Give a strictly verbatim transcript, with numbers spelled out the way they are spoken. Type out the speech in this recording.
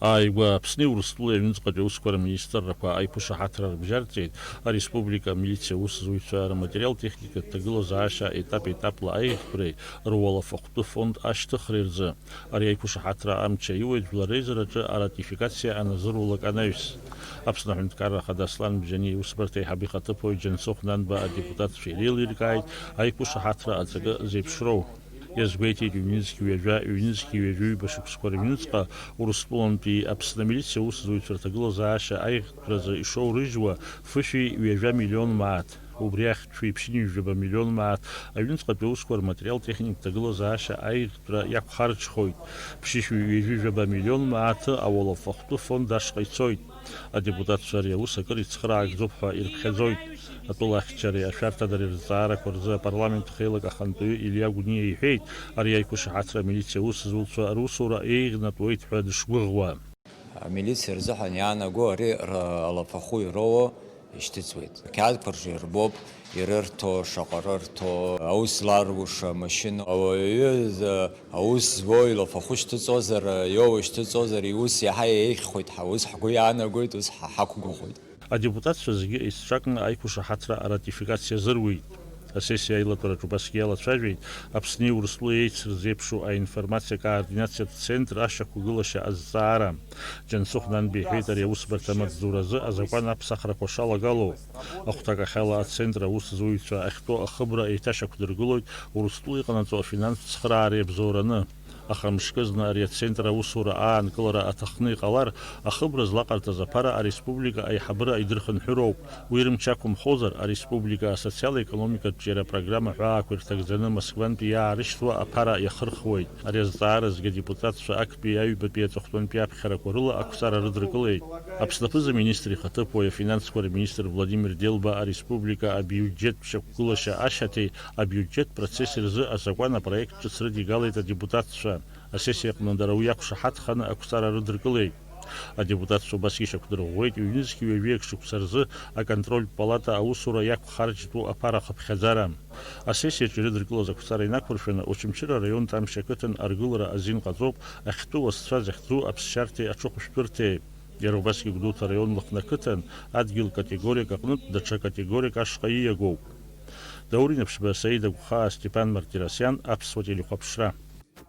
Ааигәа Аԥсни Урыстәылеи аҩныҵҟатәи аусқәа рминистррақәа аиқәышаҳаҭра рыбжьарҵеит ареспублика амилициа аусзуҩцәа рматериал-техникатә ҭагылазаашьа етап-етапла аиӷьтәреи руалафахәтәы фонд ашьҭыхреи рзы. Ари аиқәышаҳаҭра амч аиуеит жәлар реизараҿы аратификациа аназыруалак анаҩс. Аԥсны Аҳәынҭқарра Ахада Аслан Бжьани иусбарҭа аиҳабы ихаҭыԥуаҩ Џьансыхә Нанба адепутатцәа иреилиркааит аиқәышаҳаҭра аҵакы зеиԥшроу. Иазгәеиҭеит ҩнызқь ҩажәа, ҩнызқь ҩажәи ҩба шықәсқәа рыҩныҵҟа Урыстәылантәи Аԥсны амилициа аусзуҩцәа рҭагылазаашьа аиӷьтәразы ишоурыжьуа фышәи ҩажәа миллион мааҭ. Убри ахь ԥшьынҩажәаба миллион мааҭ аҩныҵҟатәи аусқәа рматериал-техникатә ҭагылазаашьа аиӷьтәра иақәхарџьхоит, ԥшьышәи ҩажәи жәаба миллион мааҭы ауалафахәтәы фонд ашҟа ицоит. Адепутатцәа ари аус акыр ицхыраагӡоуп ҳәа ирыԥхьаӡоит. Атәыла ахьчареи ашәарҭадареи рызҵаарақәа рзы апарламент хеилак ахантәаҩы Илиа Гәыниа иҳәеит, ари аиқәышаҳаҭра амилициа аусзуҩцәа русура еиӷьнатәуеит ҳәа дышгәыӷуа. Амилициа рзыҳәан иаанаго ари р-, алафахәы ироуа ишьҭыҵуеит. Ақьаадқәа рҿы ирбоуп, ирырҭо, шаҟа рырҭо, аус зларгәыша амашьына, ауаҩы, з-, аус зуоу илафахәы шьҭыҵуазар, иоуа шьҭыҵуазар, иус иаҳа еиӷьхоит, ҳа ус ҳгәы иаанагоит, ус ҳа ҳақәгәыӷуеит. Адепутатцәа зегьы еицҿакны аиқәышаҳаҭра аратификациа азыруит. Асессиа аилатәараҿы убасгьы иалацәажәеит Аԥсни Урыстәылеи еицырзеиԥшу аинформациа координациатә центр ашьақәгылашьа азҵаара. Џьансыхә Нанба иҳәеит ари аусбарҭа амаҵзуразы азакәан аԥсахрақәа шалагало. Ахәҭакахьала ацентр аусзуҩцәа ахьтәоу ахыбра еиҭашьақәдыргылоит Урыстәыла иҟанаҵо афинанстә цхыраареи абзоураны. Аха мышкызны ари ацентр аусура аанкылара аҭахны иҟалар, ахыбра злаҟарҵаз аԥара ареспублика аиҳабыра идырхынҳәыроуп. Уи рымч ақәымхозар, ареспублика асоциал-економикатә ҿиара программа ҳәаақәа ирҭагӡаны Москвантәи иаарышьҭуа аԥара иахырхуеит. Ари азҵааразгьы адепутатцәа актәи аҩбатәи аҵыхәтәантәи аԥхьарақәа рыла ақәҵара рыдыркылеит. Аԥсны аԥыза-министр ихаҭыԥуаҩ афинансқәа рминистр Владимир Делба ареспублика абиуџьеттә шьақәгылашьа ашьаҭеи абиуџьеттә процесси рзы азакәан апроект ҿыц рыдигалеит адепутатцәа. Асессиа аҟны дара уи иақәшаҳаҭханы ақәҵара рыдыркылеит. Адепутатцәа убасгьы шьақәдырӷәӷәеит, ҩнызқь ҩажәи акы шықәса рзы аконтрольтә палата аусура иақәхарџьтәу аԥара ахыԥхьаӡара. Асессиаҿы ирыдыркылаз ақәҵара инақәыршәаны, Очамчыра араионтә Амшь ақыҭан аргылара азин ҟаҵоуп ахьтәы уасцәа захьӡу аԥсшьарҭеи аҽыхәшәтәырҭеи. Иара убасгьы Гәдоуҭа араион Лыхны ақыҭан адгьыл категориак аҟнытә даҽа категориак ашҟа ииагоуп. Даур Инаԥшьба, Саида Гәхаа, Степан Мартиросиан, Аԥсуа телехәаԥшра.